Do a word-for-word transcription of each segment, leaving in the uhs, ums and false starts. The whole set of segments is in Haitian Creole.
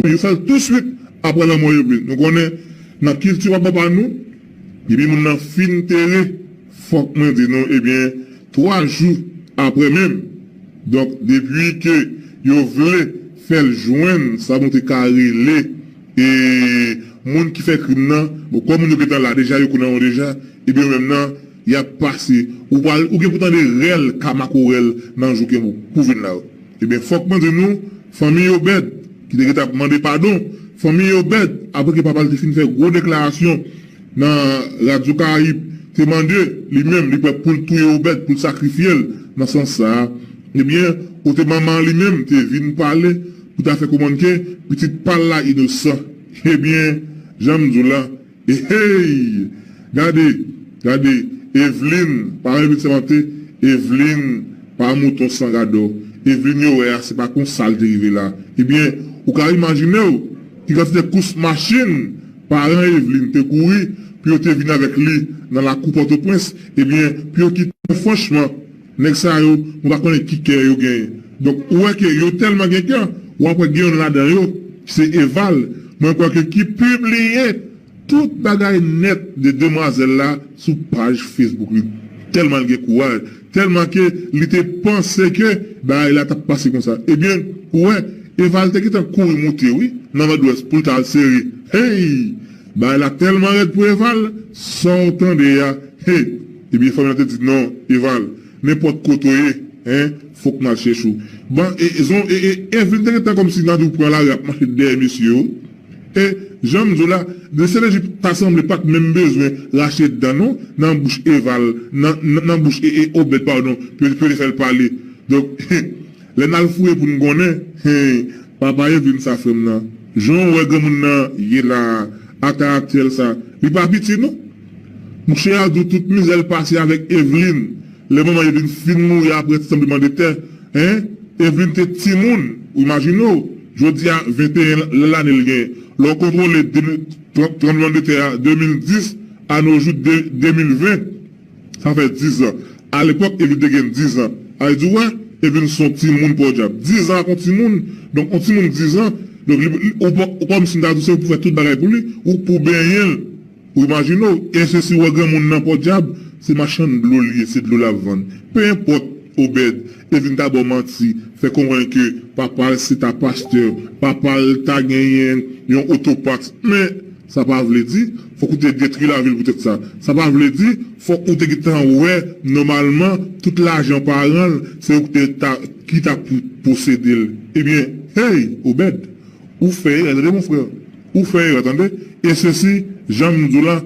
Yo fè l touswit apre lanmò Evelyn. Nou konnen nan kilti papa pa nou, depi moun nan fin tere, fòk mwen di nou, ebyen, twa jou apre menm. Donk, depi ke yo vle fè l jwenn sa nou te ka rele e moun ki fè krim nan, bon, kòm moun yo gentan la deja, yo konnen yo deja, ebyen, yo menm nan, y ap pase. Ou pral, ou gen pou tande rèl ka makorèl nan jou ke pou vin la yo. Ebyen, fòk mwen di nou, fanmi Obed, ki te gentan ap mande padon, fanmi Obed, apre ke papa l te fin fè gwo deklarasyon nan Radyo Karayib, te mande li menm, li prè pou l touye Obed, pou l sakrifye l. Nan sans sa a, ebyen, kote manman li menm te vin pale pou ta fè konprann ke pitit pa l la inosan. Ebyen, jan m di w la, Hey! Gade, gade, Evelyn, paran Evelyn sèmante, Evelyn pa mouton san gadò. Evelyn yo wè a, se pa konsa l te rive la. Ebyen, ou ka imajine w ki kantite kous machin paran Evelyn te kouri pou yo te vin avèk li nan lakou Pòtoprens, ebyen, pou yo kite, franchman, nèg sa yo, mwen pa konnen ki kè yo genyen. Donk, ou wè ke yo tèlman gen kè, w ap wè gen youn ladan yo, ki se Eval, mwen kwè ke ki pibliye tout bagay nèt de demwazèl la sou paj Facebook li. Tèlman l gen kouraj, tèlman ke li te panse ke bagay la t ap pase konsa. Ebyen, ou wè, Eval te gentan kouri moute, wi, nan Nòdwès pou l ta al sere. Hey! Bagay la tèlman rèd pou Eval, sa w tande a, hey! Ebyen, fanm nan te di, "Non, Eval, nenpòt kote w ye, en, fòk n al chèche w." Bon, e, e, zon, e, e, Evelyn te gentan kòmsi nan di w pran lari ap mache dèyè mesye yo. E, jan m di w la, de Senlejip ta sanble pa t menm bezwen rache dan non, nan bouch Eval, nan, nan, nan bouch e, e, Obed, padon, pou, pou yo te fè l pale. Donk, lè n al fouye pou n konnen, hey, papa Evelyn sa frè m nan. Jan w wè granmoun nan ye la a, a karaktè l sa, li pa piti non. Mouche a di w tout mizè l pase avèk Evelyn. Lè manman Evelyn fin mouri apre ti tranblemanndetè, en, Evelyn te timoun, ou imajine w, jodi a venteyen lane l genyen. Lè w kontwole de mil, tranblemanndetè a de mil dis, a no jou de, de mil ven, sa fè diz an. Alepòk, Evelyn te gen diz an. Sa vle di, w wè, Evelyn se yon timoun, podyab. Diz an ak yon timoun, donk yon timoun diz an, donk li, li, ou, ou kòmsi m ta di w se ou pou fè tout bagay pou li, ou pou benyen l. Ou imajine w, e se si w wè granmoun nan, podyab, se machann dlo li ye, se dlo l ap vann. Pe enpòt, Obed, Evelyn ta ba w manti, fè konprann ke papa l se ta pastè, papa l ta genyen yon otopat. Men, sa pa vle di, fòk ou te detwi lavi l poutèt sa. Sa pa vle di, fòk ou te gentan wè, nòmalman, tout lajan paran l, se ou ki te ta, ki ta pou posede l. Ebyen, hey, Obed, ou fè erè, tande, mon frè. Ou fè erè, tande. E sesi, jan m di w la,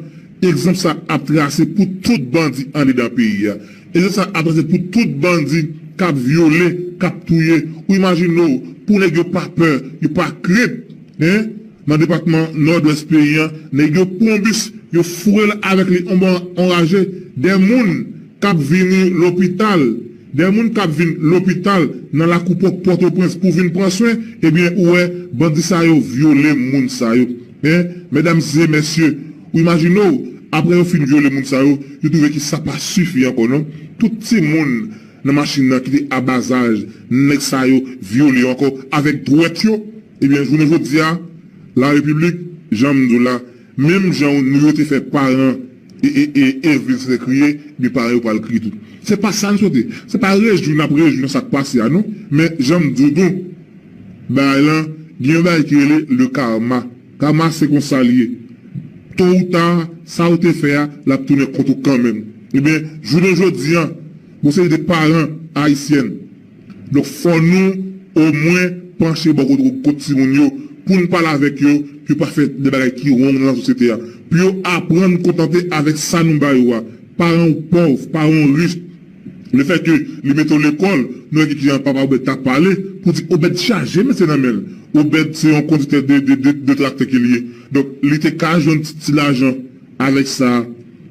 egzanp sa ap trase pou tout bandi anndedan peyi a. Egzanp sa ap trase pou tout bandi k ap vyole, k ap touye. Ou imajine w, pou nèg yo pa pè, yo pa krent, en, nan depatman Nòdwès peyi a, nèg yo pran bis, yo foure l avèk li anba onraje, de moun k ap vini lopital, de moun k ap vin lopital nan lakou Pò-, Pòtoprens pou vin pran swen, ebyen, ou wè, bandi sa yo vyole moun sa yo. En, medam e mesye, ou imajine w, apre yo fin vyole moun sa yo, yo twouve ke sa pa sifi ankò, non. Tout timoun nan machin nan ki te a ba zaj, nèg sa yo vyole yo ankò avèk dwèt yo. Ebyen, jounen jodi a, Larepiblik, jan m di w la, menm jan nou yo te fè paran e, e, e, Evelyn se te kriye, ebyen paran yo pral kriye tou. Se pa sa n swete. Se pa rejwi n ap rejwi nan sa k pase a, non. Men, jan m di w tou, bagay lan, gen yon bagay ki rele le karma. Karma, se konsa l ye. To ou ta, sa ou te fè a, l ap tounen kont ou kanmenm. Ebyen, jounen jodi a, gon seri de paran ayisyèn. Donk, fò nou omwen panche bò kote, kote timoun yo, pou n pale avèk yo, pou yo pa fè de bagay ki wrong nan sosyete a. Pou yo aprann kontante avèk sa nou ba yo a. Paran w pòv, paran w rich. Lefètke li mete w lekòl, nou wè ki jan papa Obed t ap pale, pou di Obed chaje mesye nan men l. Obed se yon kondiktè de, de, de, de traktè ke l ye. Donk, li te ka jwenn ti, ti lajan avèk sa.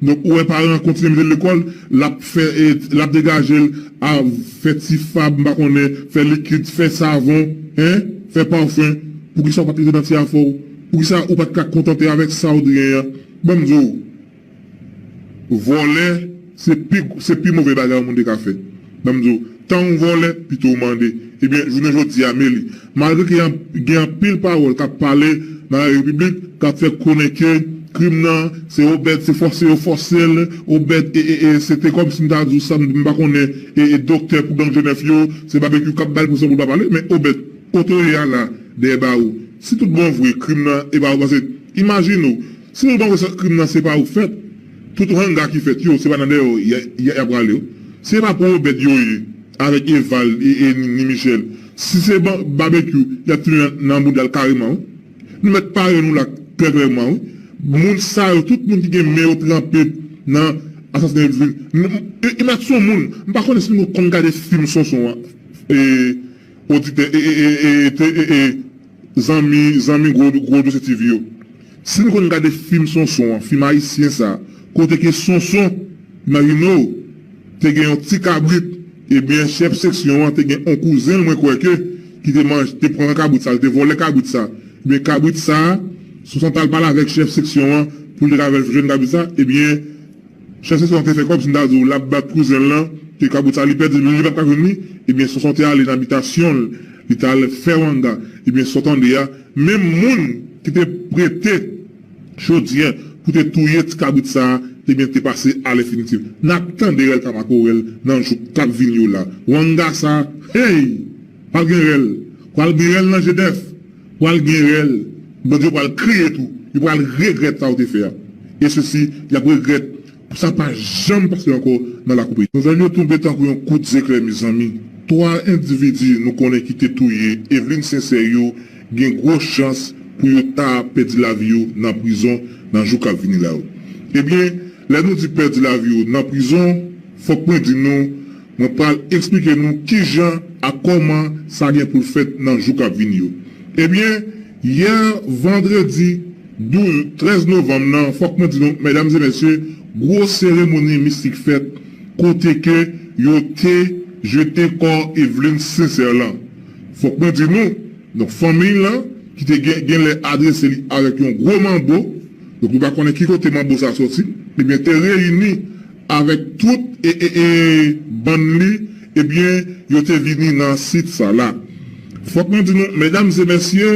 Donk, ou wè paran an kontinye mete l lekòl, l ap fè, e, l ap degaje l a fè ti fab, m pa konnen, fè likid, fè savon, en, fè pafen. Poukisa ou pa t rete nan ti afè w? Poukisa ou pa t ka kontante avèk sa ou t genyen an? Ban m di w, vòlè, se pi, se pi move bagay yon moun te ka fè. Ban m di w, tan w vòlè, pito w mande. Ebyen, jounen jodi a, men li. Malgre ke gen anpil pawòl k ap pale nan la repiblik, k ap fè konnen ke krim nan, se Obed, se fòse yo fòse l, Obed, e, e, e, se te kòmsi m ta di w sa, m pa konnen, e, e, doktè pou gang G nèf yo, se Babekyou k ap ba l presyon pou l pa pale, men Obed, kote w ye a la, dèyè bawo. Si tout bon vre, krim nan, e bawo, paske, imajine w, si tout bon vre, krim nan, se pa ou k fèt, tout wanga ki fèt yo, se pa nan dèyè w y, y, y ap rale yo. Se pa pou Obed yo ye, avèk Eval e, e ni, ni Michel. Si se ba, Babekyou, y ap tounen nan, nan bouda l kareman, wi. Nou mèt pare nou la trè klèman, wi. Moun sa yo, tout moun ki gen men yo tranpe nan asasinen Eveline. M, m, e, e mèt son moun, m pa konnen si nou konn gade fim Sonson an, e, oditè, e, e, e, e, te, e, e, zanmi, zanmi gwo, gwo dosye T V yo. Si nou konn gade fim Sonson an, fim ayisyen sa, kote ke Sonson, imajine w, te gen yon ti kabrit, ebyen, chèf seksyon an te gen yon kouzen l, mwen kwè ke, ki te manje, te pran kabrit sa, li te vòlè kabrit sa. Ebyen, kabrit sa, Sonson t al pale avèk chèf seksyon an pou l te ka fè l jwenn kabrit sa, ebyen, chèf seksyon an te fè kòmsi m ta di w l ap bat kouzen l lan, ke kabrit sa li pèdi l, li p ap ka jwenn li, ebyen, Sonson te ale nan abitasyon l, li t al fè wanga, ebyen, sa w tande a, menm moun ki te prete Jodi a, pou te touye ti kabrit sa a, ebyen, te pase a lenfinitif. N ap tande rèl Kamakorèl nan jou k ap vini yo la. Wanga sa, hey! Pral gen rèl. Pral gen rèl nan G nèf. Pral gen rèl. Bandi yo pral kriye tou. Yo pral regrèt sa yo te fè a. E sesi, y ap regrèt pou sa pa janm pase ankò nan lakou peyi. Nouvèl yo tonbe tankou yon kout zeklè, mezanmi. Twa endividi nou konnen ki te touye Eveline Sincère yo gen gwo chans pou yo ta pèdi lavi yo nan prizon nan jou k ap vini la yo. Ebyen, lè nou di pèdi lavi yo nan prizon, fòk mwen di nou, mwen pral eksplike nou kijan ak kòman sa gen pou l fèt nan jou k ap vini yo. Ebyen, yè vandredi douz, trèz novanm nan, fòk mwen di nou, medam e mesye, gwo seremoni mistik fèt kote ke yo te jete kò Eveline Sincère lan. Fòk mwen di nou, donk, fanmi l lan, ki te gen, genlè adrese li avèk yon gwo manbo, donk, nou pa konnen ki kote manbo sa sòti, ebyen, te reyini avèk tout e, e, e bann li, ebyen, yo te vini nan sit sa la. Fòk mwen di nou, medam e mesye,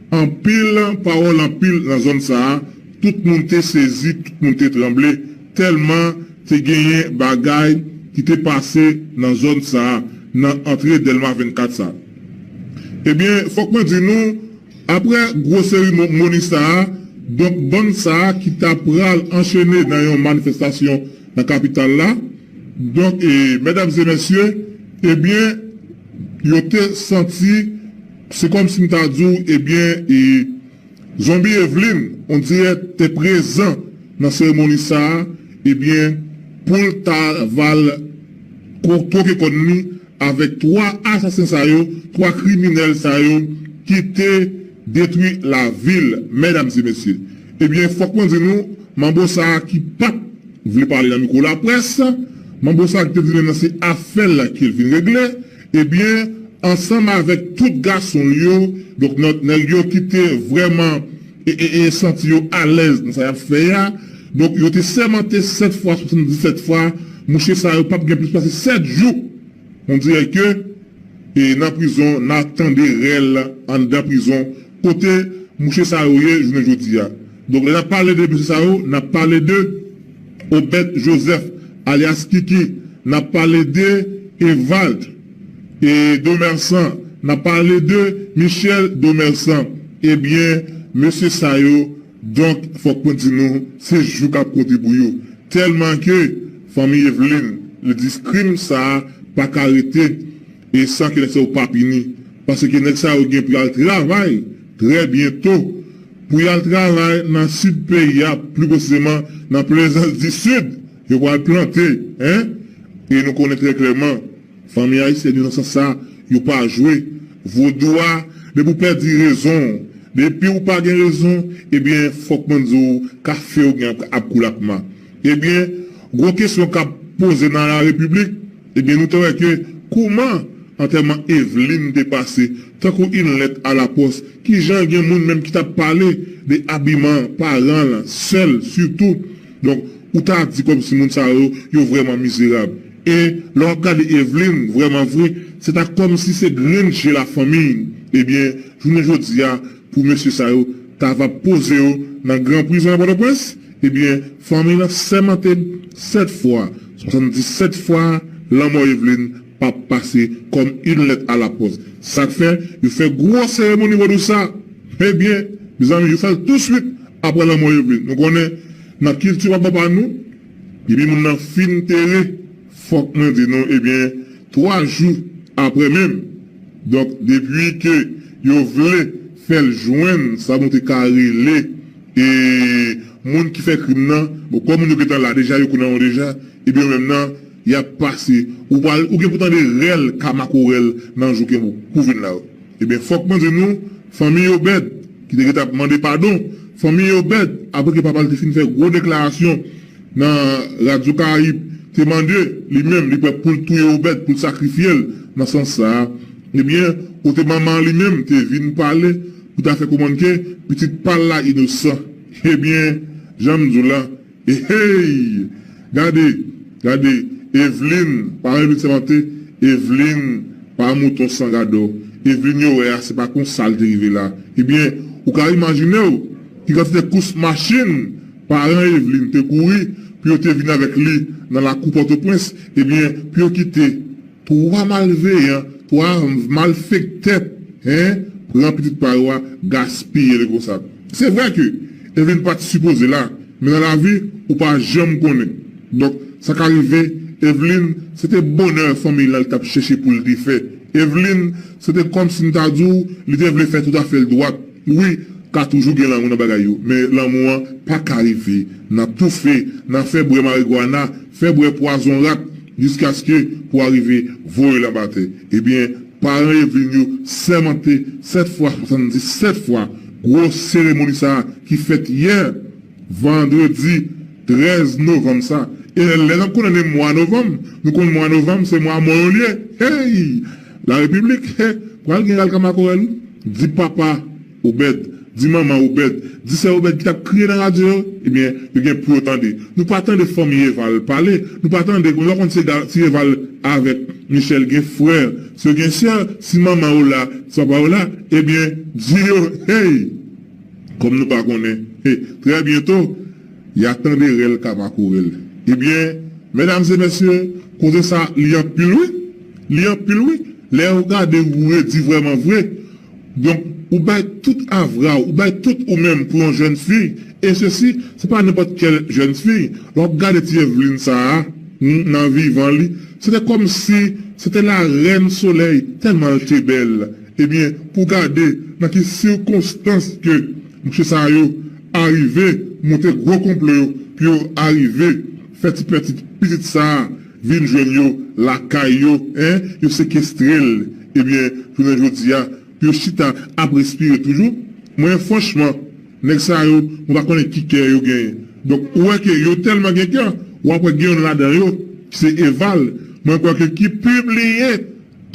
anpil pawòl anpil nan zòn sa a, tout moun te sezi, tout moun te tranble, tèlman te genyen bagay ki te pase nan zòn sa a, nan antre Dèlma vennkat sa. Ebyen, fòk mwen di nou, apre gwo seremoni sa a, donk, bann sa a ki ta pral anchene nan yon manifestasyon nan kapital la, donk, e, medam e mesye, ebyen, yo te santi, se kòmsi m ta di w, ebyen, e, Zonbi Eveline, on dirè, te prezan nan seremoni sa a, ebyen, pou l ta va l ko-, twoke kòn li avèk twa asasen sa yo, twa kriminèl sa yo ki te detwi lavi l, medam e mesye. Ebyen, fòk mwen di nou, manbo sa a ki pa t vle pale nan mikwo laprès, manbo sa a ki te di menm nan se afè l ke l vin regle, ebyen, ansanm avèk tout gason l yo, donk, nèg yo ki te vrèman e, e, e santi yo alèz nan sa y ap fè a, donk, yo te sèmante sèt fwa, swasanndisèt fwa, mouche sa yo p ap gen plis pase sèt jou. On dirè ke, e, nan prizon, n a tande rèl anndan prizon, kote mouche sa yo ye jounen jodi a. Donk, lè n ap pale de mesye sa yo, n ap pale de Obed Joseph, alyas Kiki, n ap pale de Evald e Domersan, n ap pale de Michel Domersan. Ebyen, mesye sa yo, donk, fòk mwen di nou, se jou k ap konte pou yo. Tèlman ke fanmi Eveline, li di krim sa a pa ka rete e san ke nèg sa yo pa pini. Paske nèg sa yo gen pou y al travay trè byento, pou y al travay nan sid peyi a, pli presizeman nan Plezans di Sid. Yo pral plante, en? E nou konnen trè klèman, fanmi ayisyèn yo nan sans sa, yo pa jwe. Vodou a, depi w pèdi rezon w, depi w pa gen rezon, ebyen, fòk mwen di w, kafe w gen ap, ap koule ak ma. Ebyen, gwo kesyon k ap poze nan la repiblik, ebyen, nou te wè ke kouman antèman Eveline te pase, tankou une lettre à la poste, kijan gen moun menm ki t ap pale de abiman paran l, sè l sitou. Donk, ou ta di kòmsi moun sa yo, yo vrèman mizerab. E lè w ap gade Eveline, vrèman vre, se ta kòmsi se grenn je lafanmi. Ebyen, jounen jodi a, pou mesye sa yo, ta va poze yo nan gran prizon nan Pòtoprens, ebyen, fanmi lan sèmante sèt fwa, swasanndisèt fwa, lanmò Eveline p ap pase kòm une lettre à la poste. Sa k fè, yo fè gwo seremoni vodou sa. Ebyen, mezanmi, yo fè l touswit apre lanmò Eveline. Nou konnen, nan kilti papa pa nou, depi moun nan fin tere, fòk mwen di nou, ebyen, twa jou apre menm. Donk, depi ke yo vle fè l jwenn sa nou te ka rele, e, moun ki fè krim nan, bon, kòm moun yo gentan la deja, yo konnen yo deja, ebyen, yo menm nan, y ap pase. Ou pral, ou gen pou tande rèl ka makorèl nan jou ke pou vin la yo. Ebyen, fòk mwen di nou, fanmi Obed, ki te gentan ap mande padon, fanmi Obed, apre ke papa l te fin fè gwo deklarasyon nan Radyo Karayib, te mande li menm, li prè pou l touye Obed, pou l sakrifye l nan sans sa a. Ebyen, kote manman li menm te vin pale, pou ta fè konprann ke pitit pa l la inosan. Ebyen, jan m di w la, Hey! Gade, gade, Eveline, pa Eveline sèmante, Eveline pa mouton san gadò. Eveline yo wè a, se pa konsa l te rive la. Ebyen, ou ka imajine w ki kantite kous machin paran Eveline te kouri pou yo te vin avèk li nan lakou Pòtoprens, ebyen, pou yo kite twa malveyan, twa malfektè, en, pran pitit pa yo a, gaspiye l konsa. Se vre ke Eveline pa t sipoze la, men nan lavi, ou pa janm konnen. Donk, sa ka rive, Eveline, se te bonè fanmi l lan li t ap chèche pou l te fè. Eveline, se te kòmsi m ta di w, li te vle fè tout afè l dwat. Wi, ka toujou gen lanmou nan bagay yo, men lanmou an pa ka rive nan toufe, nan fè bwè marigwana, fè bwè pwazon rat, jiskaske pou arive voye l anba tè. Ebyen, paran Eveline yo sèmante sèt fwa, swasanndisèt fwa, gwo seremoni sa a ki fèt yè, vandredi trèz novanm sa. E lè n ap konnen mwa novanm, nou konn mwa novanm se mwa mò yo l ye. Hey! Larepiblik, he, pral gen rèl ka makorèl, wi. Di papa Obed, di manman Obed, di sè Obed ki t ap kriye nan radyo yo, ebyen, yo gen pou yo tande. Nou pa tande fanmi Eval pale, nou pa tande, nou pa konn si Ga-, si Eval avèk Michel gen frè, si yo gen sè, si manman yo la, si papa yo la, ebyen, di yo, hey! Kòm nou pa konnen, hey, trè byento, y a tande rèl ka makorèl. Ebyen, medam e mesye, koze sa, li anpil wi. Li anpil wi. Lè ou gade, ou redi vrèman vre. Donk, ou bay tout avra w, ou bay tout ou menm pou yon jèn fi. E sesi, se pa nenpòt kèl jèn fi. Lè w ap gade ti Eveline sa a, hmm, nan vivan li, se te kòmsi se te larèn solèy, tèlman l te bèl. Ebyen, pou gade nan ki sikonstans ke mouche sa yo arive monte gwo konplo yo, pou yo arive fè ti pètit pitit sa a vin jwenn yo lakay yo, en, yo sekestre l. Ebyen, jounen jodi a, pou yo chita ap respire toujou, mwen, franchman, nèg sa yo, mwen pa konnen ki kè yo genyen. Donk, ou wè ke yo tèlman gen kè, w ap wè gen youn ladan yo, ki se Eval, mwen kwè ke ki pibliye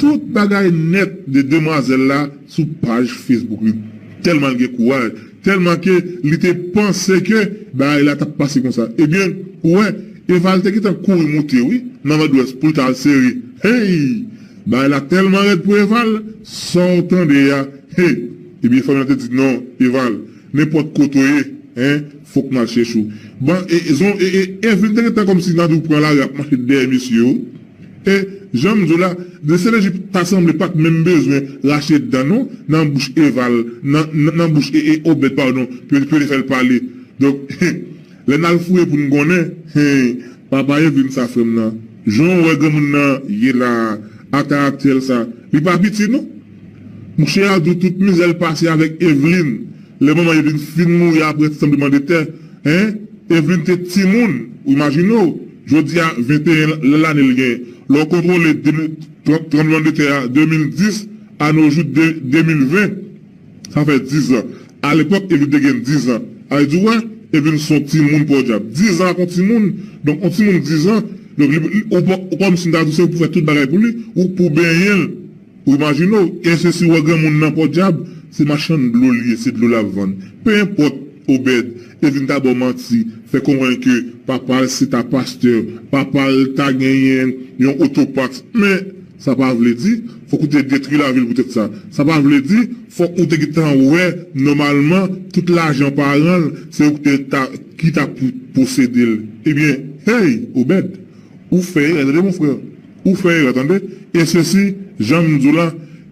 tout bagay nèt de demwazèl la sou paj Facebook li. Tèlman l gen kouraj, tèlman ke li te panse ke bagay la t ap pase konsa. Ebyen, ou wè, Eval te gentan kouri moute, wi, nan Nòdwès pou l ta al sere. Hey! Bagay la tèlman rèd pou Eval, sa w tande a, hey! Ebyen, fanmi an te di, non, Eval, nenpòt kote w ye, en, fòk n al chèche w. Bon, e, e, zon, e, e, Eveline te gentan kòmsi nan di w pran lari ap mache dèyè mesye yo. E, jan m di w la, de se lejip ta sanble pa t menm bezwen rache dan non, nan bouch Eval, nan, nan, nan bouch e, e, Obed, padon, pou, pou yo te fè l pale. Donk, lè n al fouye pou n konnen, hey, papa Eveline sa frè m nan, jan w wè granmoun nan ye la, a karaktè l sa, li pa piti non. Mouche a di w tout mizè l pase avèk Eveline. Lè manman Eveline fin mouri apre tranblemanndetè, en, Eveline te timoun, ou imajine w, jodi a venteyen lane l genyen. Lè w kontwole de mil, tran-, tranblemanndetè a de mil dis, a no jou de, de mil ven, sa fè diz an. Alepòk, Eveline te gen diz an. Sa vle di, w wè, Eveline se yon timoun pòdyab. Diz an ak yon timoun, donk yon timoun diz an, donk li, li, ou pa, ou kòmsi m ta di w se ou pou fè tout bagay pou li, ou pou benyen l. Ou imajine w, e se si w wè granmoun nan pòdyab, se machann dlo li ye, se dlo l ap vann. Pe enpòt, Obed, e vin ta ba w manti, fè konprann ke papa l se ta pastè, papa l ta genyen yon otopat. Men, sa pa vle di fòk ou te detwi lavi l poutèt sa. Sa pa vle di fòk ou te gentan wè nòmalman tout lajan paran l, se ou ki te ta, ki ta pou posede l. Ebyen, hey, Obed, ou fè erè, tande, mon frè. Ou fè erè, tande. E sesi, jan m di w la,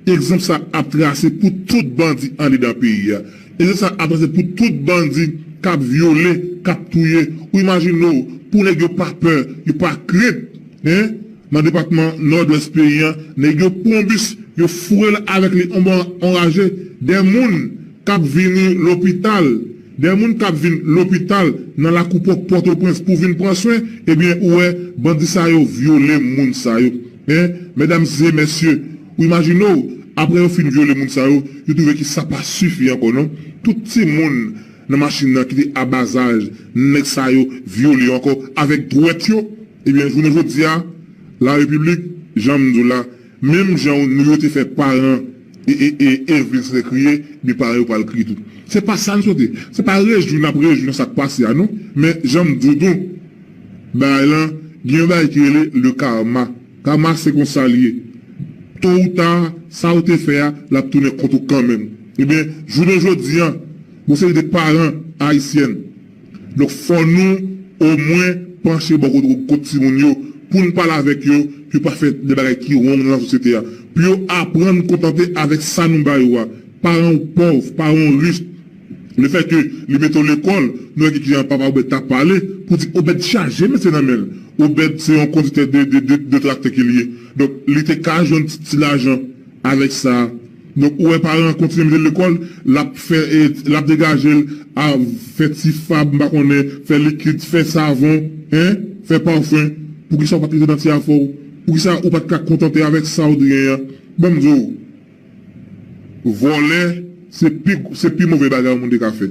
egzanp sa ap trase pou tout bandi andedan peyi a. Egzanp sa ap trase pou tout bandi k ap vyole, k ap touye. Ou imajine w, pou nèg yo pa pè, yo pa krent, en, nan depatman Nòdwès peyi a, nèg yo pran bis, yo foure l avèk li, on bon, on raje, de moun k ap vini lopital, de moun k ap vin lopital nan lakou Pò-, Pòtoprens pou vin pran swen, ebyen, ou wè, bandi sa yo vyole moun sa yo. En, medam e mesye, ou imajine w, apre yo fin vyole moun sa yo, yo twouve ke sa pa sifi ankò, non. Tout timoun nan machin nan ki te a ba zaj, nèg sa yo vyole yo ankò avèk dwèt yo. Ebyen, jounen jodi a, Larepiblik, jan m di w la, menm jan nou yo te fè paran e, e, e, Evelyn Sensè kriye, ebyen paran yo pral kriye tou. Se pa sa n swete. Se pa rejwi n ap rejwi nan sa k pase a, non. Men, jan m di w tou, bagay lan, gen yon bagay ki rele le karma. Karma, se konsa l ye. To ou ta, sa ou te fè a, l ap tounen kont ou kanmenm. Ebyen, jounen jodi a, gon seri de paran ayisyen, donk, fò nou omwen panche bò kot, kot timoun yo, pou n pale avèk yo, pou yo pa fè de bagay ki wrong nan sosyete a, pou yo aprann kontante avèk sa nou ba yo a. Paran w pòv, paran w rich, lefètke li mete w lekòl, nou wè ki jan papa Obed t ap pale, pou di Obed chaje mesye nan men l. Obed se yon kondiktè de, de, de, de traktè ke l ye. Donk, li te ka jwenn ti, ti lajan avèk sa. Donk, ou wè paran an kontinye mete l lekòl, l ap fè, e, l ap degaje l, a fè ti fab, m pa konnen, fè likid, fè savon, en, fè pafen. Poukisa ou pa t rete nan ti afè w? Poukisa ou pa t ka kontante avèk sa ou t genyen an? Ban m di w, vòlè, se pi, se pi move bagay yon moun te ka fè.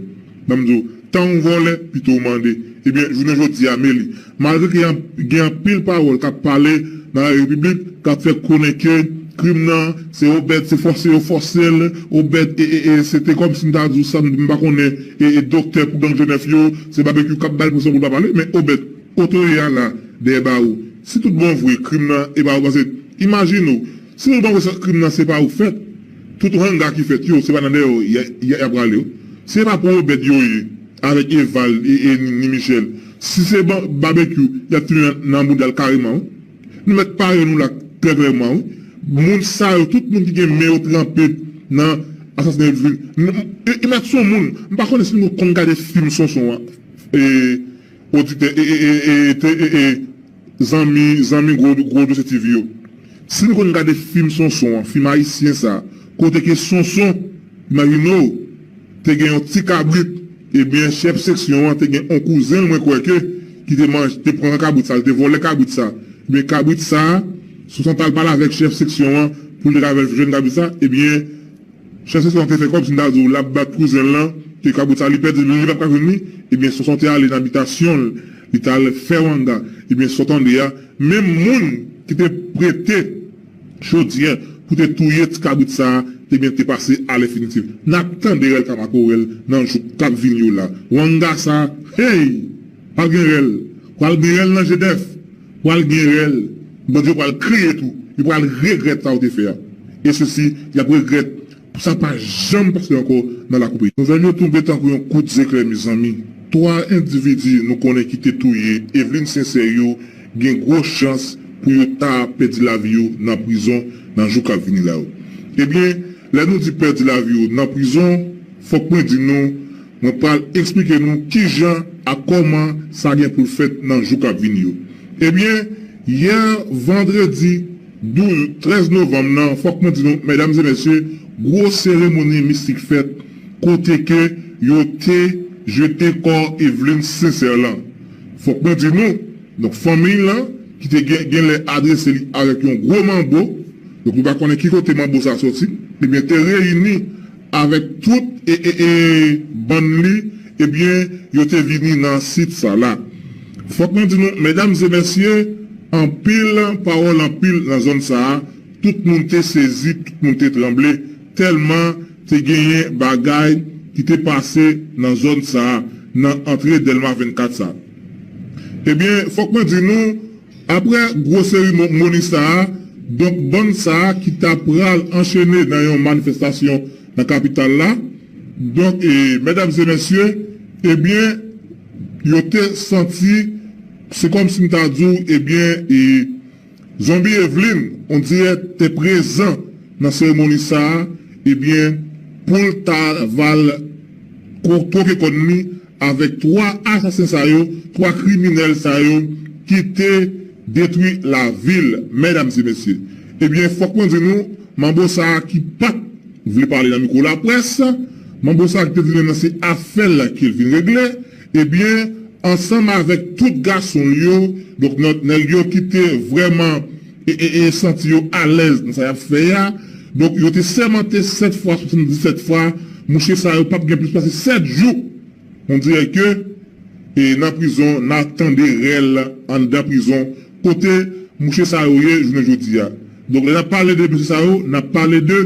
Ban m di w, tan w vòlè, pito w mande. Ebyen, jounen jodi a, men li. Malgre ke gen, gen anpil pawòl k ap pale nan Larepiblik, k ap fè konnen ke krim nan, se Obed, se fòse yo fòse l, Obed, e, e, e, se te kòmsi m ta di w sa, m pa konnen, e, e, doktè pou gang Jenèf yo, se Babekyou k ap ba l presyon pou l pa pale, men Obed, otorite a la, dèyè bawo. Si tout bon vre, krim nan, e pa ou, paske, imajine w, si tout bon vre, sa, krim nan, se pa ou fèt, tout ranga ki fèt yo, se pa nan dèyè w y a, y a, y ap prale yo. Se pa pou Obed yo ye, avèk Eval e, e ni, ni Michel. Si se ba-, Babekyou, y ap tounen nan, nan bouda l kareman, wi. Nou mèt pare nou la, trè klèman, wi. Moun sa yo, tout moun ki gen men yo tranpe nan asasinen Evelyn. E, e mèt se yon moun, m pa konnen si nou konn gade fim Sonson an. E, oditè, e, e, e, e, te, e, e, zanmi, zanmi gwo, gwo dosye T V yo. Si nou konn gade fim Sonson an, fim ayisyen sa, kote ke Sonson, imajine w, te gen yon ti kabrit, ebyen, chèf seksyon an te gen yon kouzen l, mwen kwè ke, ki te manje, te pran kabrit sa, li te vòlè kabrit sa. Ebyen, kabrit sa, Sonson t al pale avèk chèf seksyon an, pou l te ka fè l jwenn kabrit sa, ebyen, chèf seksyon an te fè kòmsi m ta di w l ap bat kouzen l lan, ke kabrit sa li pèdi l, li p ap ka jwenn li, ebyen Sonson te ale nan abitasyon l, li t al fè wanga. Ebyen sa w tande a, menm moun ki te prete chodyè pou te touye ti kabrit sa a, ebyen te pase a lenfinitif. N ap tande rèl Kamakorèl nan jou k ap vini yo la. Wanga sa, hey! Pral gen rèl. Pral gen rèl nan Jenèf. Pral gen rèl. Bandi yo pral kriye tou. Yo pral regrèt sa yo te fè a. E sesi, y ap regrèt. Pou sa pa janm pase ankò nan lakou peyi. Nouvèl yo tonbe tankou yon kout zeklè, mezanmi. Twa endividi nou konnen ki te touye Evelyn Sincère yo gen gwo chans pou yo ta pèdi lavi yo nan prizon nan jou k ap vini la yo. Ebyen, lè nou di pèdi lavi yo nan prizon, fòk mwen di nou, mwen pral eksplike nou kijan ak kòman sa gen pou l fèt nan jou k ap vini yo. Ebyen, yè vandredi douz, trèz novanm nan, fòk mwen di nou, medam e mesye, gwo seremoni mistik fèt kote ke yo te jete kò Evelyn Sincère lan. Fòk mwen di nou, donk, fanmi l lan, ki te gen, genlè adrese li avèk yon gwo manbo, donk, nou pa konnen ki kote manbo sa soti, ebyen, te reyini avèk tout e, e, e bann li, ebyen, yo te vini nan sit sa la. Fòk mwen di nou, medam e mesye, anpil pawòl anpil nan zòn sa a, tout moun te sezi, tout moun te tranble, tèlman te genyen bagay ki te pase nan zòn sa a, nan antre Dèlma vennkat sa a. Ebyen, fòk mwen di nou, apre gwo seremoni sa a, donk, bann sa a ki ta pral anchene nan yon manifestasyon nan kapital la, donk, e, medam e mesye, ebyen, yo te santi, se kòmsi m ta di w, ebyen, e, Zonbi Evelyn, on dirè, te prezan nan seremoni sa a, ebyen, pou l ta va l ko-, twoke kòn li avèk twa asasen sa yo, twa kriminèl sa yo ki te detwi lavi l, medam e mesye. Ebyen, fòk mwen di nou, manbo sa a ki pa t vle pale nan mikwo laprès, manbo sa a ki te di menm nan se afè l ke l vin regle, ebyen, ansanm avèk tout gason l yo, donk, nan, nèg yo ki te vrèman e, e, e santi yo alèz nan sa y ap fè a, donk, yo te sèmante sèt fwa, swasanndisèt fwa, mouche sa yo p ap gen plis pase sèt jou. On dirè ke, e, nan prizon, n a tande rèl anndan prizon, kote mouche sa yo ye jounen jodi a. Donk, lè n ap pale de mesye sa yo, n ap pale de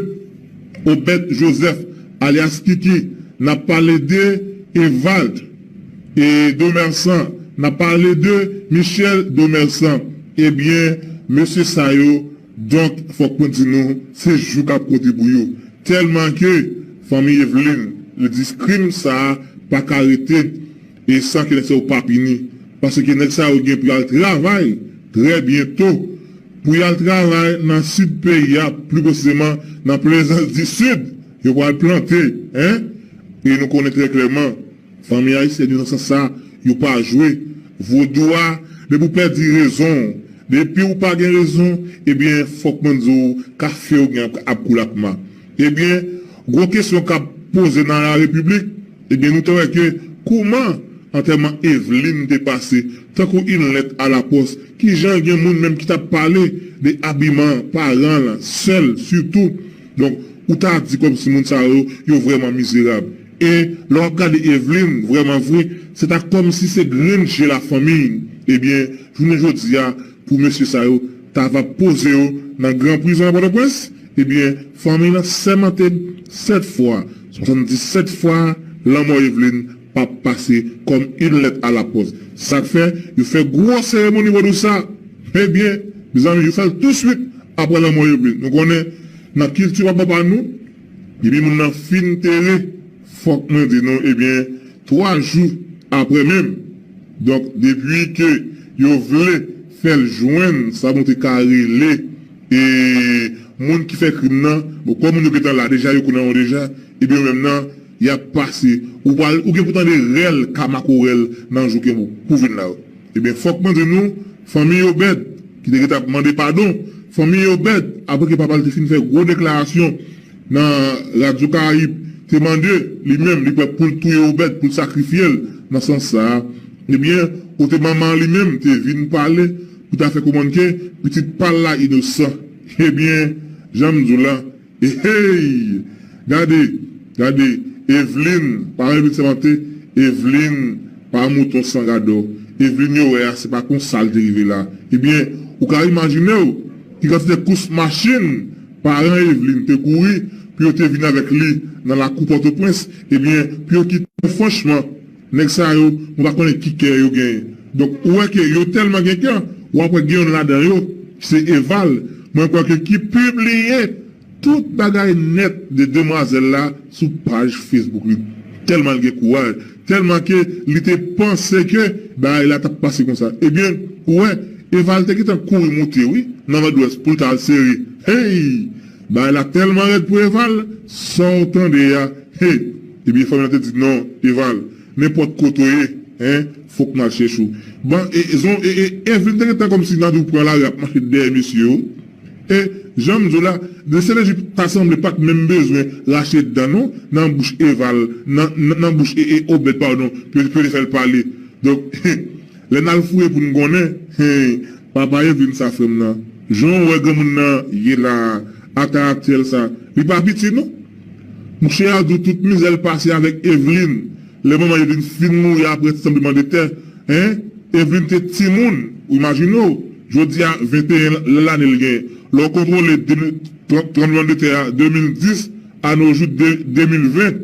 Obed Joseph, alyas Kiki, n ap pale de Evald, e, Domersan, n ap pale de Michel Domersan. Ebyen, mesye sa yo, donk, fòk mwen di nou, se jou k ap konte pou yo. Tèlman ke fanmi Evelyn, li di krim sa a pa ka rete e san ke nèg sa yo pa pini. Paske nèg sa yo gen pou y al travay trè byento, pou y al travay nan sid peyi a, pli presizeman nan Plaisance du Sud. Yo pral plante, en? E nou konnen trè klèman, fanmi ayisyèn yo nan sans sa, yo pa jwe. Vodou a, depi w pèdi rezon w, depi w pa gen rezon, ebyen, fòk mwen di w, kafe w gen ap koule ak ma. Ebyen, gwo kesyon k ap poze nan la repiblik, ebyen, nou te wè ke kouman antèman Evelyn te pase, tankou une lettre à la poste, kijan gen moun menm ki t ap pale de abiman paran l, sè l sitou. Donk, ou ta di kòmsi moun sa yo, yo vrèman mizerab. E lè w ap gade Evelyn, vrèman vre, se ta kòmsi se grenn je lafanmi. Ebyen, jounen jodi a, pou mesye sa yo, ta va poze yo nan gran prizon nan Pòtoprens, ebyen, fanmi lan sèmante sèt fwa, swasanndisèt fwa, lanmò Evelyn p ap pase kòm une lettre à la poste. Sa k fè, yo fè gwo seremoni vodou sa. Ebyen, mezanmi, yo fè l touswit apre lanmò Evelyn. Nou konnen, nan kilti papa pa nou, depi moun nan fin tere, fòk mwen di nou, ebyen, twa jou apre menm. Donk, depi ke yo vle fè l jwenn sa nou te ka rele, e, moun ki fè krim nan, bon, kòm moun yo gentan la deja, yo konnen yo deja, ebyen, yo menm nan, y ap pase. Ou pral, ou gen pou tande rèl ka makorèl nan jou ke pou vin la yo. Ebyen, fòk mwen di nou, fanmi Obed, ki te gentan ap mande padon, fanmi Obed, apre ke papa l te fin fè gwo deklarasyon nan Radyo Karayib, te mande li menm, li prè pou l touye Obed, pou l sakrifye l nan sans sa a. Ebyen, kote manman li menm te vin pale pou ta fè konprann ke pitit pa l la inosan. Ebyen, jan m di w la, Hey! Gade, gade, Evelyn, pa Evelyn sèmante, Evelyn pa mouton san gadò. Evelyn yo wè a, se pa konsa l te rive la. Ebyen, ou ka imajine w ki kantite kous machin paran Evelyn te kouri pou yo te vin avèk li nan lakou Pòtoprens, ebyen, pou yo kite, franchman, nèg sa yo, mwen pa konnen ki kè yo genyen. Donk, ou wè ke yo tèlman gen kè, w ap wè gen youn ladan yo, se Eval, mwen kwè ke ki pibliye tout bagay nèt de demwazèl la sou paj Facebook li. Tèlman l gen kouraj, tèlman ke li te panse ke bagay la t ap pase konsa. Ebyen, ou wè, Eval te gentan kouri moute, wi, nan Nòdwès pou l ta al sere. Hey! Bagay la tèlman rèd pou Eval, sa w tande a, hey! Ebyen, fanmi an te di, "Non, Eval, nenpòt kote w ye, en, fòk n al chèche w." Bon, e, e, zon, e, e, Evelyn te gentan kòmsi nan di w pran lari ap mache dèyè mesye yo. E, jan m di w la, de Senlejik ta sanble pa t menm bezwen rache dan non, nan bouch Eval, nan, nan, nan bouch e, e, Obèd, padon, pou, pou yo te fè l pale. Donk, lè n al fouye pou n konnen, hey, papa Evelyn sa frè m nan. Jan w wè granmoun nan ye la a, a karaktè l sa, li pa piti non. Mouche a di w tout mizè l pase avèk Evelyn. Lè manman Evelyn fin mouri apre tranblemanndetè, en, Evelyn te timoun, ou imajine w, jodi a venteyen lane l genyen. Lè w kontwole de mil, tran-, tranblemanndetè a de mil dis, a no jou de, de mil ven,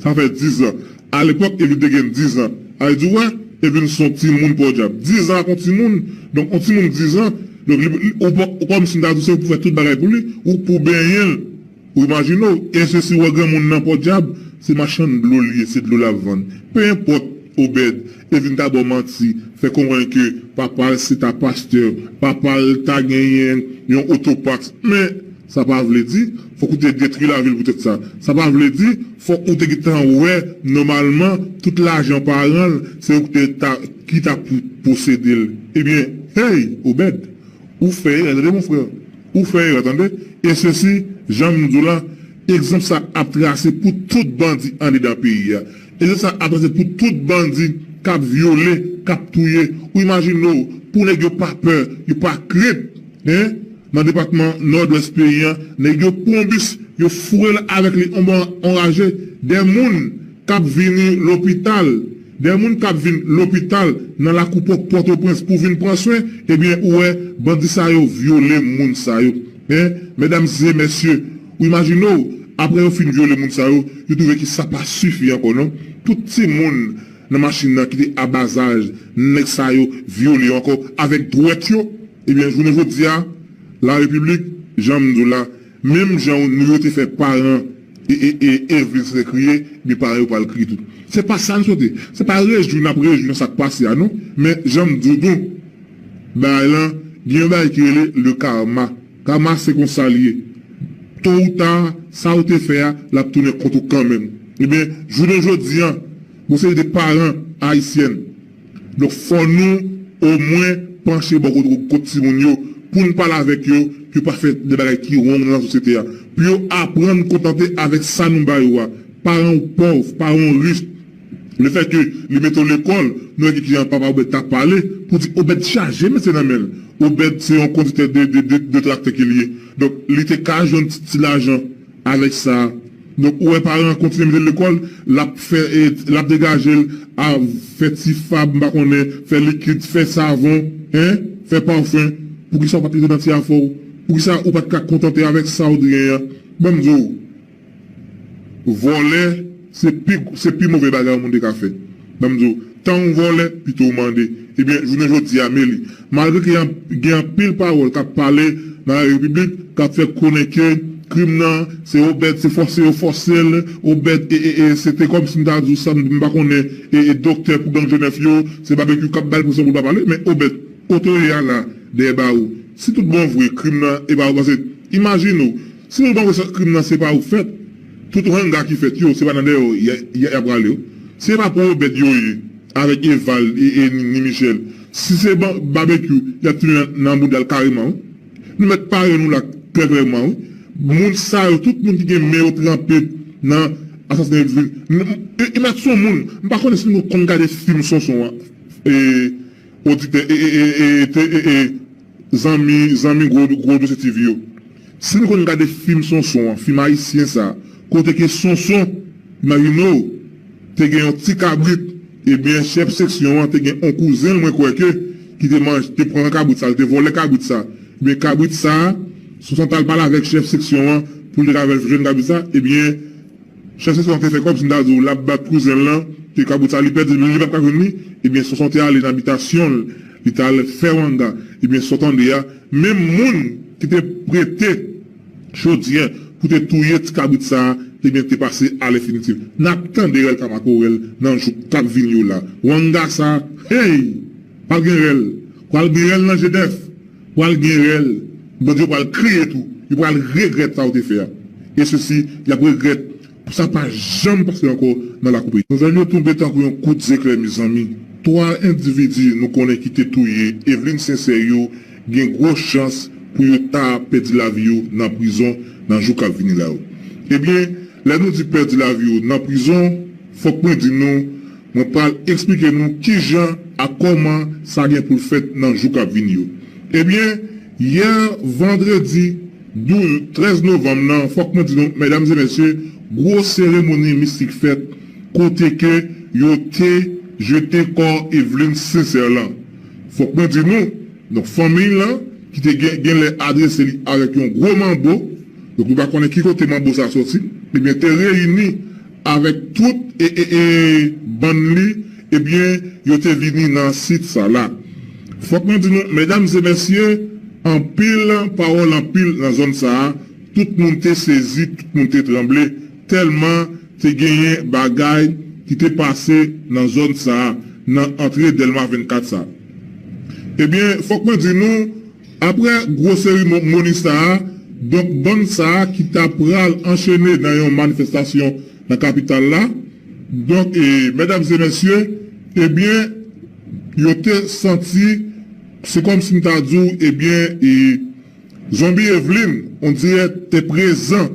Sa fè dizan. Alepòk, Evelyn te gen dizan. Sa vle di, w wè, Evelyn se yon timoun pòdyab. Dizan ak yon timoun, donk, yon timoun dizan, donk, li, li, ou pa, ou kòmsi m ta di w se ou pou fè tout bagay pou li, ou pou benyen l. Ou imajine w, e se si w wè granmoun nan pòdyab, se machann dlo li ye, se dlo l ap vann. Pe enpòt, Obed, Evelyn ta ba w manti, fè konprann ke papa l se ta pastè, papa l ta genyen yon otopak. Men, sa pa vle di, fòk ou te detwi lavi l poutèt sa. Sa pa vle di, fòk ou te gentan wè, nòmalman, tout lajan paran l, se ou ki te ta, ki ta pou posede l. Ebyen, hey, Obed, ou fè erè, tande, mon frè. Ou fè erè, tande. E sesi, jan m di w la, egzanp sa ap trase pou tout bandi anndedan peyi a. Egzanp sa ap trase pou tout bandi k ap vyole, k ap touye. Ou imajine w, pou nèg yo pa pè, yo pa krent, en, nan depatman Nòdwès peyi a, nèg yo pran bis, yo foure l avèk li anba onraje. Dè moun k ap vini lopital, dè moun k ap vin lopital nan lakou Pò-, Pòtoprens pou vin pran swen, ebyen, ou wè, bandi sa yo vyole moun sa yo. En, medam e mesye, ou imajine w, apre yo fin vyole moun sa yo, yo twouve ke sa pa sifi ankò, non. Tout timoun nan machin nan ki te a ba zaj nèg sa yo vyole yo ankò avèk dwèt yo, ebyen, jounen jodi a, Larepiblik, jan m di w la, menm jan nou yo te fè paran e, e, e, Evelyn se kriye, ebyen, paran yo pral kriye tou. Se pa sa n swete. Se pa rejwi n ap rejwi nan sa k pase a, non. Men, jan m di w tou, bagay lan, gen yon bagay ki rele le karma. Karma se konsa l ye. To ou ta, sa ou te fè a, l ap tounen kont ou kanmenm. Ebyen, jounen jodi a, gon seri de paran ayisyen. Donk, fò nou omwen panche bò kot, kot timoun yo, pou n pale avèk yo, pou yo pa fè de bagay ki wrong nan sosyete a. Pou yo aprann kontante avèk sa nou ba yo a. Paran w pòv, paran w rich, lefètke li mete w lekòl, nou wè ki jan papa Obed t ap pale, pou di Obed chaje mesye nan men l. Obed se yon kondiktè de, de, de, de traktè ke l ye. Donk, li te ka jwenn ti, ti lajan avèk sa. Donk, ou wè paran an kontinye mete l lekòl, l ap fè, e, l ap degaje l a fè ti fab, m pa konnen, fè likid, fè savon, en, fè pafen. Poukisa ou pa t rete nan ti afè w? Poukisa ou pa t ka kontante avèk sa ou t genyen an? Ban m di w, vòlè, se pi, se pi move bagay yon moun te ka fè. Ban m di w, tan w vòlè, pito w mande. Ebyen, jounen jodi a, men li. Malgre ke gen, gen anpil pawòl k ap pale nan larepiblik, k ap fè konnen ke krim nan, se Obed, se fòse yo fòse l, Obed, e, e, e, se te kòmsi m ta di w sa, m, m pa konnen, e, e, doktè pou gang Jenèf yo, se Babekyou k ap ba l presyon pou l pa pale, men Obed, kote w ye a la, dèyè bawo. Si tout bon vre, krim nan, e pa ou, paske, imajine w, si tout bon vre, krim nan se pa ou k fèt, tout wanga ki fèt yo, se pa nan dèyè w y a, y a, y a prale, wi. Se pa pou Obed yo ye, avèk Eval e, e ni, ni Michel. Si se ba-, Babekyou, y ap tounen nan, nan bouda l kareman, wi. Nou mèt pare nou la, trè klèman, wi. Moun sa yo, tout moun ki gen men yo tranpe nan asasinen Evelyn. M, m, e, e mèt se yon moun, m pa konnen si nou konn gade fim Sonson an. E, oditè, e, e, e, e, te, e, e, zanmi, zanmi gwo, gwo dosye T V yo. Si nou konn gade fim Sonson an, fim ayisyen sa, kote ke Sonson, imajine w, te gen yon ti kabrit, ebyen, chèf seksyon an te gen yon kouzen l, mwen kwè ke, ki te manje, te pran kabrit sa, li te vòlè kabrit sa. Ebyen, kabrit sa, Sonson t al pale avèk chèf seksyon an, pou l te ka fè l jwenn kabrit sa, ebyen, chèf seksyon an te fè kòmsi m ta di w, l ap bat kouzen l lan, ke kabrit sa li pèdi, li p ap ka jwenn li. Ebyen, Sonson te ale nan abitasyon l, li t al fè wanga. Ebyen, sa w tande a, menm moun ki te prete chodyè pou te touye ti kabrit sa a, ebyen, te pase a lenfinitif. N ap tande rèl Kamakorèl nan jou k ap vini yo la. Wanga sa a, hey! Pral gen rèl. Pral gen rèl nan Jenèf. Pral gen rèl. Bandi yo pral kriye tou. Yo pral regrèt sa yo te fè a. E sesi, y ap regrèt pou sa pa janm pase ankò nan lakou peyi. Nouvèl yo tonbe tankou yon kout zeklè, mezanmi. Twa endividi nou konnen ki te touye Evelyn Sincère yo gen gwo chans pou yo ta pèdi lavi yo nan prizon nan jou k ap vini la yo. Ebyen, lè nou di pèdi lavi yo nan prizon, fòk mwen di nou, mwen pral eksplike nou kijan ak kòman sa gen pou l fèt nan jou k ap vini yo. Ebyen, yè vandredi douz, trèz novanm nan, fòk mwen di nou, medam e mesye, gwo seremoni mistik fèt kote ke yo te jete kò Evelyn Sincère lan. Fòk mwen di nou, donk, fanmi l lan, ki te gen, genlè adrese li avèk yon gwo manbo, donk, nou pa konnen ki kote manbo sa soti, ebyen, te reyini avèk tout e, e, e bann li, ebyen, yo te vini nan sit sa la. Fòk mwen di nou, medam e mesye, anpil pawòl, anpil nan zòn sa a, tout moun te sezi, tout moun te tranble, tèlman te genyen bagay ki te pase nan zòn sa a, nan antre Dèlma vennkat sa a. Ebyen, fòk mwen di nou, apre gwo seremoni sa a, donk, bann sa a ki ta pral anchene nan yon manifestasyon nan kapital la, donk, e, medam e mesye, ebyen, yo te santi, se kòmsi m ta di w, ebyen, e, Zonbi Evelyn, on dirè, te prezan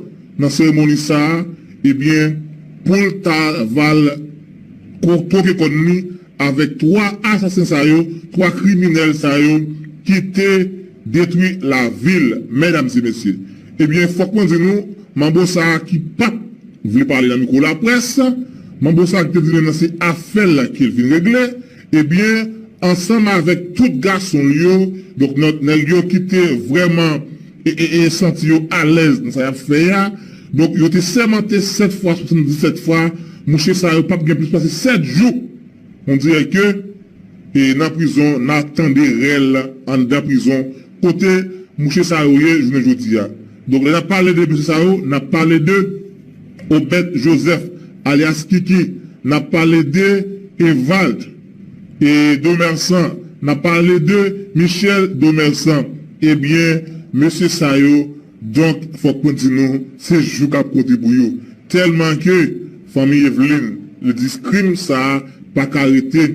nan seremoni sa a, ebyen, pou l ta va l ko-, twoke kòn li avèk twa asasen sa yo, twa kriminèl sa yo ki te detwi lavi l, medam e mesye. Ebyen, fòk mwen di nou, manbo sa a ki pa t vle pale nan mikwo laprès, manbo sa a ki te di menm nan se afè l ke l vin regle, ebyen, ansanm avèk tout gason l yo, donk, nèg yo ki te vrèman e, e, e santi yo alèz nan sa y ap fè a. Donk, yo te sèmante sèt fwa, swasanndisèt fwa, mouche sa yo p ap gen plis pase sèt jou. On dirè ke, e, nan prizon, n a tande rèl anndan prizon, kote mouche sa yo ye jounen jodi a. Donk, lè n ap pale de mouche sa yo, n ap pale de Obed Joseph, alyas Kiki, n ap pale de Evald e Domersan, n ap pale de Michel Domersan. Ebyen, mesye sa yo, donk, fòk mwen di nou, se jou k ap konte pou yo. Tèlman ke fanmi Evelyn, li di krim sa a pa ka rete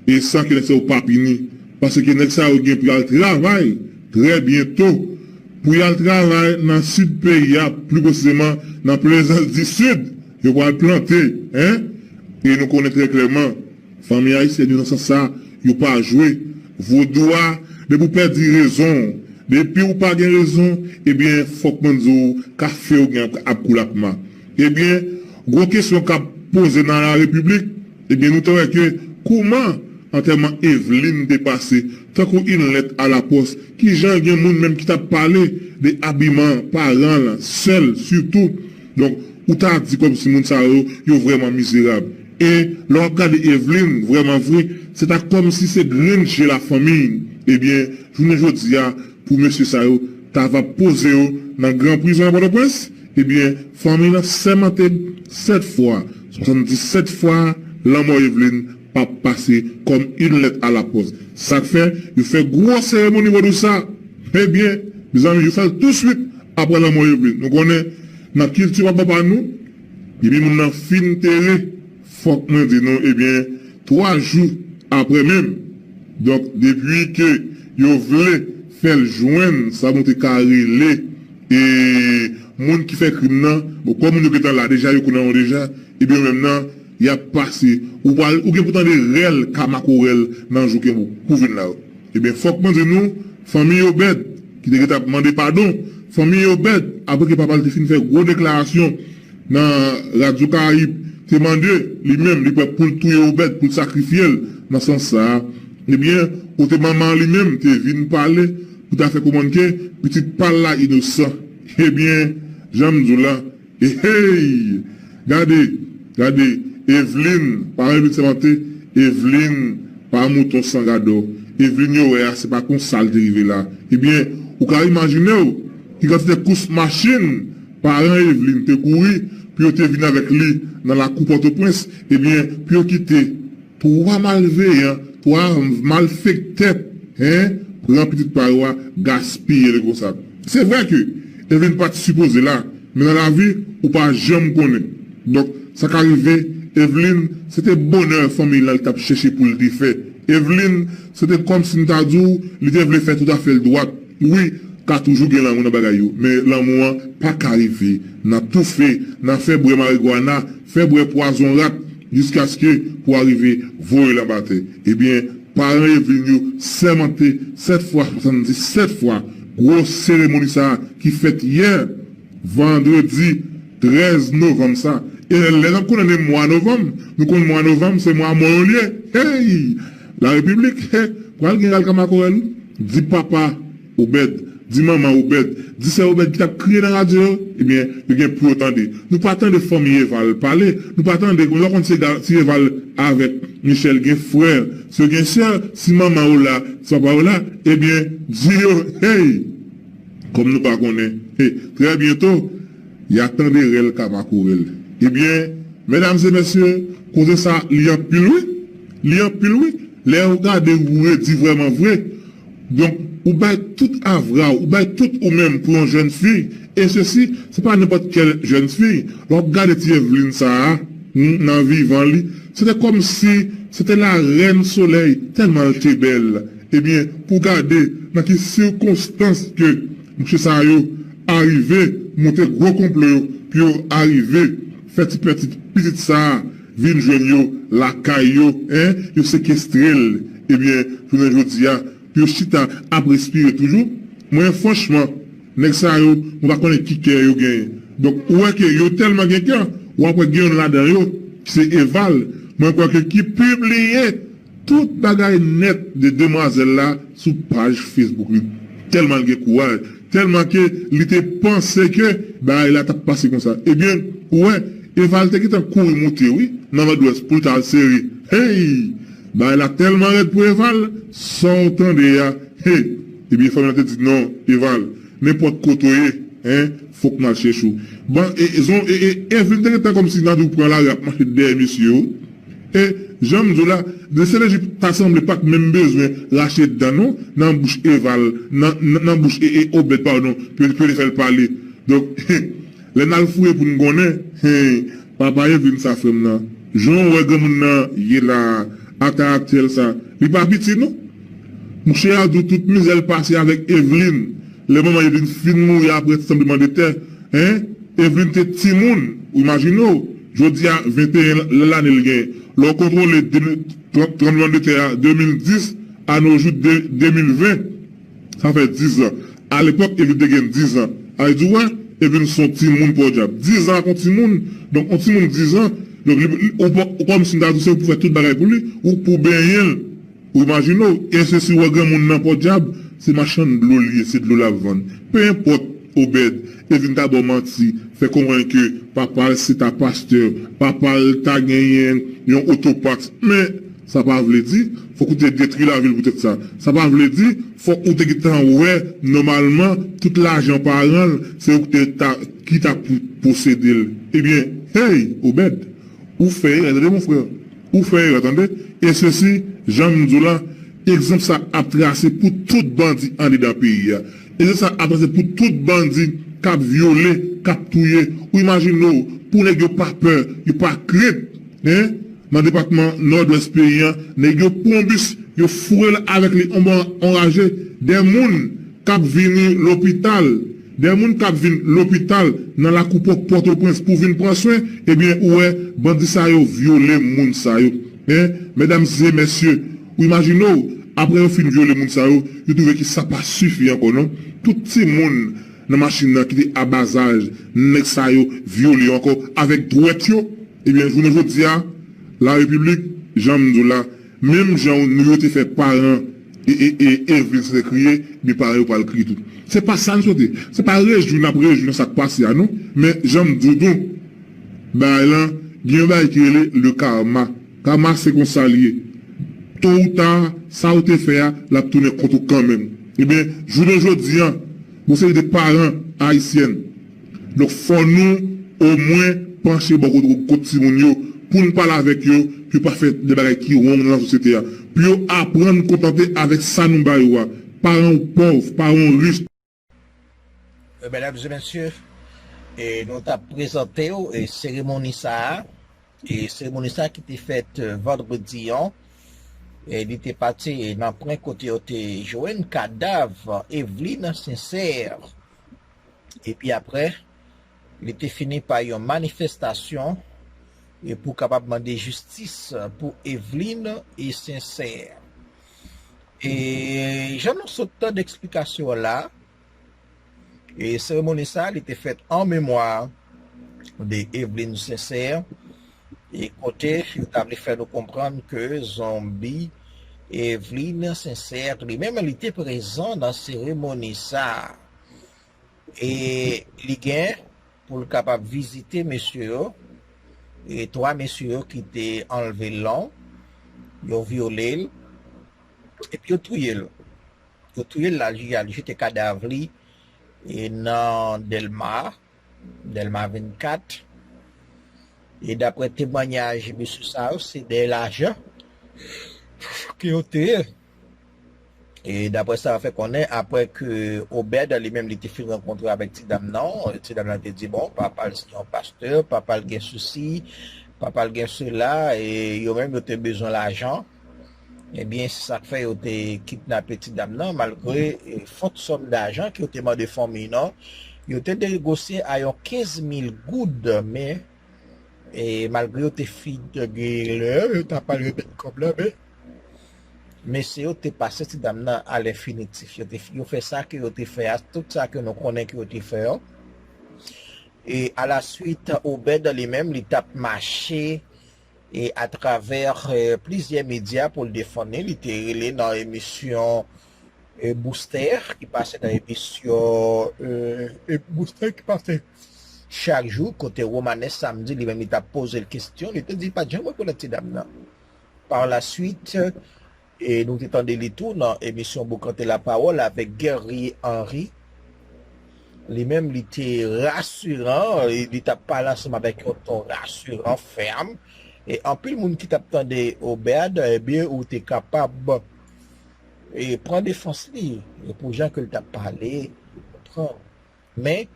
e san ke nèg sa yo pa pini. Paske nèg sa yo gen pou y al travay trè byento, pou y al travay nan sid peyi a, pli presizeman nan Plaisance du Sud. Yo pral plante, en? E nou konnen trè klèman, fanmi ayisyèn yo nan sans sa, yo pa jwe. Vodou a, depi w pèdi rezon w, depi w pa gen rezon, ebyen, fòk mwen di w, kafe w gen ap, ap koule ak ma. Ebyen, gwo kesyon k ap poze nan la repiblik, ebyen, nou te wè ke kouman antèman Evelyn te pase, tankou yon lèt alapòs, kijan gen moun menm ki t ap pale de abiman paran l, sè l sitou. Donk, ou ta di kòmsi moun sa yo, yo vrèman mizerab. E lè w ap gade Evelyn, vrèman vre, se ta kòmsi se grenn je lafanmi. Ebyen, jounen jodi a, pou mesye sa yo, ta va poze yo nan gran prizon nan Pòtoprens, ebyen, fanmi nan sèmante sèt fwa, swasanndisèt fwa, lanmò Evelyn p ap pase kòm yon lèt alapòs. Sa k fè, yo fè gwo seremoni vodou sa. Ebyen, mezanmi, yo fè l touswit apre lanmò Evelyn. Nou konnen, nan kilti papa pa nou, depi moun nan fin tere, fòk mwen di nou, ebyen, twa jou apre menm. Donk, depi ke yo vle fè l jwenn sa nou te ka rele, e, moun ki fè krim nan, bon, kòm moun yo gentan la deja, yo konnen yo deja, ebyen, yo menm nan, y ap pase. Ou pral, ou gen pou tande rèl ka makorèl nan jou ke pou vin la yo. Ebyen, fòk mwen di nou, fanmi Obed, ki te gentan ap mande padon, fanmi Obed, apre ke papa l te fin fè gwo deklarasyon nan Radyo Karayib, te mande li menm, li prè pou l touye Obed, pou l sakrifye l nan sans sa a. Ebyen, kote manman li menm te vin pale, pou ta fè konprann ke pitit pa l la inosan. Ebyen, jan m di w la, Hey! Gade, gade, Evelyn, pa renmen sèmante, Evelyn, pa mouton san gadò. Evelyn yo wè a, se pa konsa l te rive la. Ebyen, ou ka imajine w, ki kantite kous machin, paran Evelyn te kouri, pou yo te vin avèk li nan lakou Pòtoprens, ebyen, pou yo kite twa malveyan, twa malfektè, en, pran pitit pa yo a, gaspiye l konsa. Se vre ke Evelyn pa t sipoze la, men nan lavi, ou pa janm konnen. Donk, sa ka rive, Evelyn, se te bonè fanmi l la li t ap chèche pou l te fè. Evelyn, se te kòmsi m ta di w, li te vle fè tout afè l dwat. Wi, ka toujou gen lanmou nan bagay yo, men lanmou an pa ka rive nan toufe, nan fè bwè marigwana, fè bwè pwazon rat, jiskaske pou arive voye l anba tè. Ebyen, paran Evelyn yo sèmante sèt fwa, swasanndisèt fwa, gwo seremoni sa a ki fèt yè, vandredi trèz novanm sa. E lè n ap konnen mwa novanm, nou konn mwa novanm se mwa mò yo l ye. Hey! La Repiblik, he, pral gen rèl ka makorèl, wi. Di papa Obed, Di manman Obed, di sè Obed ki t ap kriye nan radyo yo, ebyen, yo gen pou yo tande. Nou pa tande fanmi Eval pale, nou pa tande, nou pa konn si Ga- si Eval avèk Michel gen frè, si yo gen sè, si manman yo la, si papa yo la, ebyen, di yo, hey! Kòm nou pa konnen, hey, trè byento, y a tande rèl ka makourèl. Ebyen, medam e mesye, koze sa, li anpil wi. Li anpil wi. Lè ou gade, ou redi vrèman vre. Donk, ou bay tout avra w, ou bay tout ou menm pou yon jèn fi. E sesi, se pa nenpòt kèl jèn fi. Lè w ap gade ti Evlin sa a, hmm, nan vivan li, se te kòmsi se te la rèn solèy, tèlman l te bèl. Ebyen, pou gade nan ki sikonstans ke mouche sa yo arive monte gwo konplo yo, pou yo arive fè ti pètit pitit sa a vin jwenn yo lakay yo, en, yo sekestre l. Ebyen, jounen jodi a, pou yo chita ap respire toujou. Mwen, franchman, nèg sa yo, mwen pa konnen ki kè yo genyen. Donk, ou wè ke yo tèlman gen kè, w ap wè gen youn ladan yo, ki se Eval, mwen kwè ke ki pibliye tout bagay nèt de demwazèl la sou paj Facebook li. Tèlman l gen kouraj, tèlman ke li te panse ke bagay la t ap pase konsa. Ebyen, ou wè, Eval te gentan kouri moute, wi, nan Nòdwès pou l ta al sere. Hey! Bagay la tèlman rèd pou Eval, sa w tande a, hey! Ebyen, fanmi an te di, non, Eval, nenpòt kote w ye, en, fòk n al chèche w. Bon, e, e, zon, e, e, Evlin te gentan kòmsi nan di w pran lari ap mache dèyè mesye yo. E, jan m di w la, de se lejip ta sanble pa t menm bezwen rache dan non, nan bouch Eval, nan, nan, nan bouch e, e, Obed, padon, pou, pou yo te fè l pale. Donk, lè n al fouye pou n konnen, hey, papa Evlin sa frè m nan, jan w wè granmoun nan ye la, ak karaktè l sa, li pa piti non. Mouche a di w tout mizè l pase avèk Evlin, lè manman Evlin fin mouri apre tranblemanndetè, en, Evlin te timoun, ou imajine w, jodi a venteyen lane l genyen. Lè w kontwole de mil, tran- tranblemanndetè a de mil dis, a no jou de, de mil ven, sa fè diz an. Alepòk, Evlin te gen diz an. Sa vle di, w wè, Evlin se yon timoun pòdyab. Diz an ak yon timoun, donk, yon timoun diz an, donk, li, li, ou pa- ou kòmsi m ta di w se ou pou fè tout bagay pou li, ou pou benyen l. Ou imajine w, e se si w wè granmoun nan pòdyab, se machann dlo li ye, se dlo l ap vann. Pe enpòt, Obed, Evlin ta ba w manti, fè konprann ke papa l se ta pastè, papa l ta genyen yon otopat. Men, sa pa vle di, fòk ou te detwi lavi l poutèt sa. Sa pa vle di, fòk ou te gentan wè, nòmalman, tout lajan paran l, se ou ki te ta, ki ta pou posede l. Ebyen, hey, Obed, ou fè erè, tande, mon frè. Ou fè erè, tande. E sesi, jan m di w la, egzanp sa ap trase pou tout bandi andedan peyi a. Egzanp sa ap trase pou tout bandi k ap vyole, k ap touye. Ou imajine w, pou nèg yo pa pè, yo pa krent, en, nan depatman Nòdwès peyi a, nèg yo pran bis, yo foure l avèk li anba onraje, de moun k ap vini lopital, de moun k ap vin lopital nan lakou pò Pòtoprens pou vin pran swen, ebyen, ou wè, bandi sa yo vyole moun sa yo. En, medam e mesye, ou imajine w, apre yo fin vyole moun sa yo, yo twouve ke sa pa sifi ankò non. Tout timoun nan machin nan ki te a bazaj nèg sa yo vyole yo ankò avèk dwèt yo, ebyen, jounen jodi a, la repiblik, jan m di w la, menm jan nou yo te fè paran e, e, e, Evlin se te kriye, ebyen paran yo pral kriye tou. Se pa sa n swete. Se pa rejwi n ap rejwi nan sa k pase a non. Men jan m di w tou, bagay lan, gen yon bagay ki rele le karma. Karma se konsa l ye. To ou ta, sa ou te fè a, l ap tounen kont ou kanmenm. Ebyen, jounen jodi a, gon seri de paran ayisyen, donk, fò nou omwen panche bò kot, kot timoun yo, pou n pale avèk yo, pou yo pa fè de bagay ki wrong nan sosyete a, pou yo aprann kontante avèk sa nou ba yo a. Paran w pòv, paran w rich. Medam e mesye, e nou t ap prezante w e seremoni sa a, e seremoni sa a ki te fèt, e, vandredi an, e li te pati nan pwen kote yo te jwenn kadav Evlin Sensè. Epi apre, li te fini pa yon manifestasyon e pou kapab mande jistis pou Evlin e Sensè. E jan nou sot tande eksplikasyon an la, e seremoni sa a, li te fèt an memwa de Evlin Sensè, e kote yo ta vle fè nou konprann ke zonbi Evlin Sensè li menm li te prezan nan seremoni sa a. E li gen pou l kapab vizite mesye yo, e twa mesye yo ki te anlve l lan, yo vyole l, epi yo touye l. Yo touye l, l al, y al jete kadav li e nan Dèlma, Dèlma vennkat. E daprè temwanyaj mesye sa yo, se de lajan ke yo te ye. E daprè sa yo fè konnen, apre ke Obed li menm li te fin rankontre avèk ti dam nan, ti dam nan te di, bon, papa l se yon pastè, papa l gen sesi, papa l gen sela, e yo menm yo te bezwen lajan. Ebyen, se sa k fè yo te kidnape ti dam nan, malgre e, fòt sòm dajan ke yo te mande fanmi nan, yo te negosye a yon kenz mil goud, men e malgre yo te fin gen lè, yo ta pral remèt kòb la, men mesye yo te pase ti dam nan a lenfinitif. Yo te, yo fè sa ke yo te fè a, tout sa ke nou konnen ke yo te fè an. E alaswit, Obed li menm, li t ap mache e atravè e, plizyè medya pou l defann li. Li te rele nan emisyon e, Booster, ki pase nan emisyon e, e, Booster, ki pase chak jou, kote Romanes Samedi, li menm, li t ap poze l kesyon. Li te di, pa t janm rekonèt ti dam nan. Par la suite, e nou te tande li tou nan emisyon Boukante Lapawòl avèk Guerrier Henry. Li menm, li te rasiran, li, li t ap pale ansanm avèk yon ton rasiran, fèm. E anpil moun ki t ap tande Obed, ebyen, ou te kapab e, pran defans li, e pou jan ke l t ap pale, ou konprann. Men,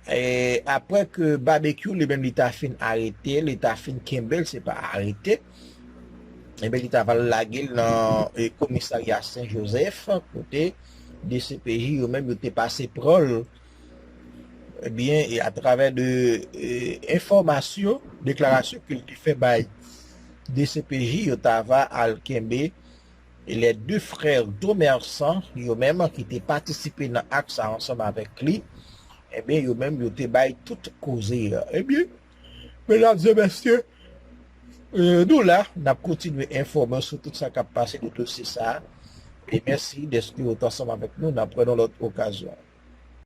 e, apre ke Babekyou, li menm, li ta fin arete, li ta fin kenbe l, se pa arete, ebyen, li ta va lage l nan e, komisarya Sen Jozèf, kote D C P J yo menm, yo te pase pran l. Ebyen, e atravè de e, enfòmasyon, deklarasyon ke l te fè bay D C P J, yo ta va al kenbe e lè de frè Domersan, yo menm ki te patisipe nan ak sa ansanm avèk li, ebyen, yo menm, yo te bay tout koze a. Ebyen, medam e mesye, e, nou la, n ap kontinye enfòme w sou tout sa k ap pase nan dosye sa a. E mèsi dèske w t ansanm avèk nou. N ap wè nan lòt okazyon.